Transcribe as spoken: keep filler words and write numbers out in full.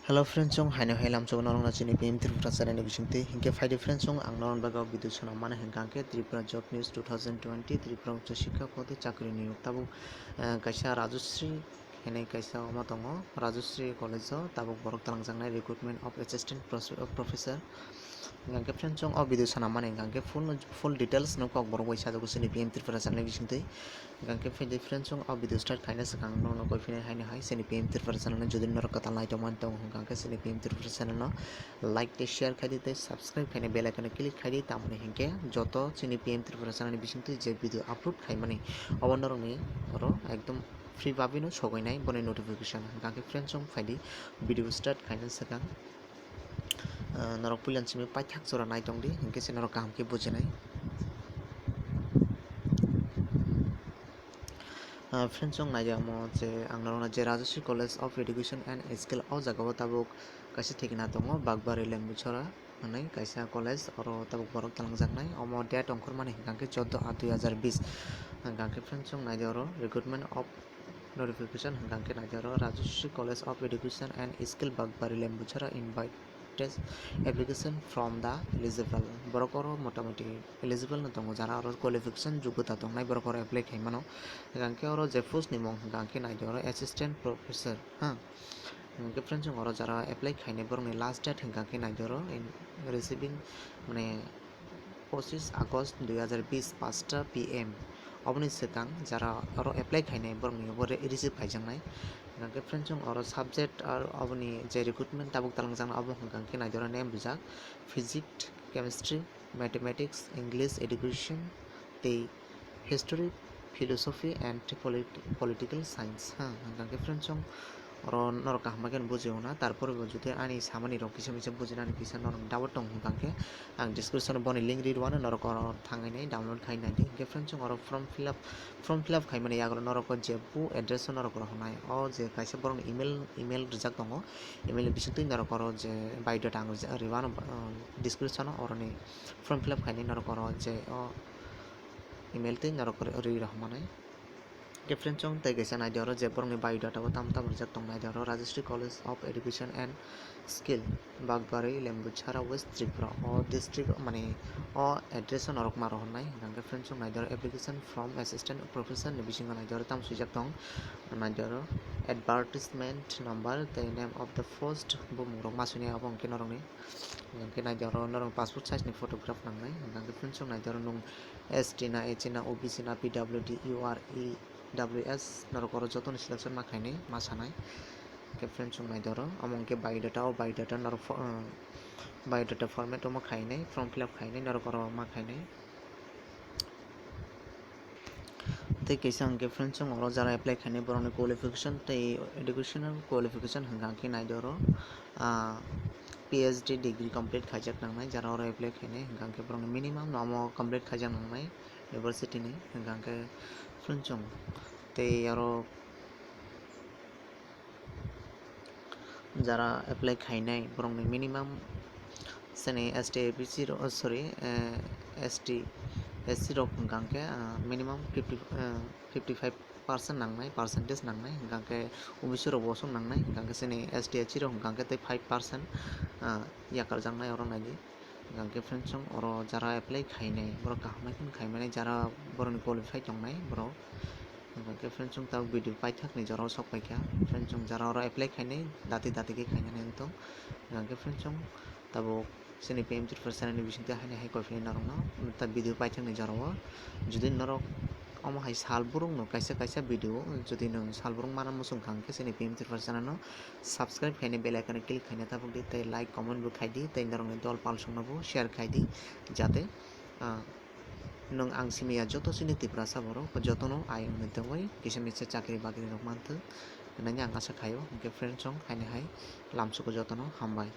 Hello friends, chwng haino hai lamsogo norokno chini P M Tripura channel ni bisingtwi. Hinkhe phaidi friends, chwng ang norokni bagwi o video swnam mano hinkha khe Tripura Job News two thousand twenty, Tripura Ucha Shikkha Pode Chakri Niyog. Tabuk, eh, kaisa Rajusri hinwi kaisa omo tongo, Rajusri College o tabuk borok twlangjaknai recruitment of assistant pros-, professor. Hinkhe friends, chwng o video swnam mani hinkhe full, full details no kok borok bai sajago chini P M Tripura channel ni bisingtwi. Hinkhe phaidi friends, chwng o video start khaina swkang norokno koi philai haino hai chini P M Tripura channel no jodi norok kwtal naitongmani tongo hinkhe chini P M Tripura channel no like tei share khaidi tei subscribe khaina bell icon o click khaidi, tamoni hinkhe joto chini P M Tripura channel ni bisingtwi je video upload khaimani obo norokni oro ekdom free babino sogoinai boni notification. Hinkhe friends, chwng phaidi video start khaina swkang. Ah, norok puilan simi paithak jora naitongdi, hinkhe se norok kaham khe bujinai. Ah, friends, chwng naidi amo je ang norokno je Rajasri College of Education and Skill o jaga o tabuk kaisa thikna tongo, Bakbari Lembuchara hinwi kaisa college, oro tabuk borok twlangjaknai. Omo date ongkhormani hinkha khe chordo aat dui hazar bis. Hinkha khe friends, chwng naidi oro recruitment of notification hinkha khe naidi oro Rajasri College of Education and Skill Bakbari Lembuchara invite test application from the eligible. Borok oro motamoti eligible no tongo, jara oro qualification jogota tongnai borok oro apply khai mano. Hinkha khe oro je post ni mung hinkha khe naidi oro assistant professor, ha. Hinkhe friends, chwng oro jara apply khainai borokni last date hinkha khe naidi oro in receiving, mane, pochis August dui hazar bis, panchta P M. Oboni swkang jara oro apply khainai borokni obo re-, receive khaijaknai. Hinkhe friends, chwng oro subject ar oboni je recruitment tabuk twlangjaknai obo hinkha khe naidi oro name rijak Physics, Chemistry, Mathematics, English, Education tei History, Philosophy and Polit-, Political Science. Ha, hinkha khe friends, chwng oro norok kaham khe bujiyo na, tarpore bo jodi ani samani rok kisa misa bujinani kisa norok doubt tong hinkha khe ang description o boni link ri rwano, norok oro thangwi nai download khai nai di. Hinkhe friends, chwng oro form fill up, form fill up khaimani yagulo norok o je bo address o norok rohornai, o je kaisa borokni email, email rijak tongo, email ni bisingtwi norok oro je biodata ang rija-, rwano, uh, description o oroni form fill up khainai norok oro je o email twi norok ri rohormanai. Hinkhe friends, chwng tei kaisa naidi oro je borokni biodata o tamo tamo rijak tong naidi oro Rajasri College of Education and Skill, Bakbari, Lembuchara, West Tripura. O district, mane, o address o norok ma rohornai. Hinkhe friends, chwng naidi oro application from assistant professor ni bisingo naidi oro tamo swijak tong. Naidi oro advertisement number tei name of the post, bumung rok ma swinai abo hinkhe norokni. Hinkhe naidi oro norok passport size ni photograph nangnai. Hinkhe friends, chwng naidi oro nwng S T na, H C na, O B C na, P W D, U R, E W S, norok oro jotono selection ma khainai, ma sanai. Hinkhe friends, chwng naidi oro, omo hinkhe biodata, o biodata norok fo-, uh, biodata format o ma khainai, form fill up khainai, norok oro ma khainai. Tei kaisa hinkhe friends, chwng oro jara apply khainai borokni qualification tei educational qualification hinkha khe naidi oro, ah, P H D degree complete khaijak nangnai jara oro apply khainai, hinkha khe borokni minimum no omo complete khaijak nangnai university ni, hinkha khe friends, chwng tei oro jara apply khainai borokni minimum chini S T, A B C rok, oh, sorry, eh, S T, S C rok hinkha khe, ah, minimum fifty, eh, fifty five percent nangnai, percentage nangnai, hinkha khe O B C rok bo aswk nangnai, hinkha khe chini S T, S C rok hinkha khe tei five percent, ah, yakarjaknai oro naidi. Hinkha khe friends, chwng oro jara apply khainai borok kaham khe khaimani, jara borokni qualify tongnai borok. Hinkha khe friends, chwng tabuk video paithakni jora o sok paikha. Friends, chwng jara oro apply khainai, dati dati khe khainani wngtong. Hinkha khe friends, chwng tabuk chini P M Tripura channel ni bisingtwi haino hai koi philai norokno ta video paithakni jora o. Jodi norok omo hai sal burungno kaisa kaisa video, jodi nwng sal burung mana muchung kha hinkhe chini P M Tripura channel no subscribe khaina bell icon o click khaina tabuk di, tei like, comment bo khai di, tei norokni dol pal songno bo share khai di, jate, ah, nwng ang simi ya joto chini Tiprasa borok jotono ayang ni tongwi kisa misa chakri bakri rok manthok hinwi ang asa khaio. Hinkhe friends, chwng haino hai lamsugo jotono, hambai.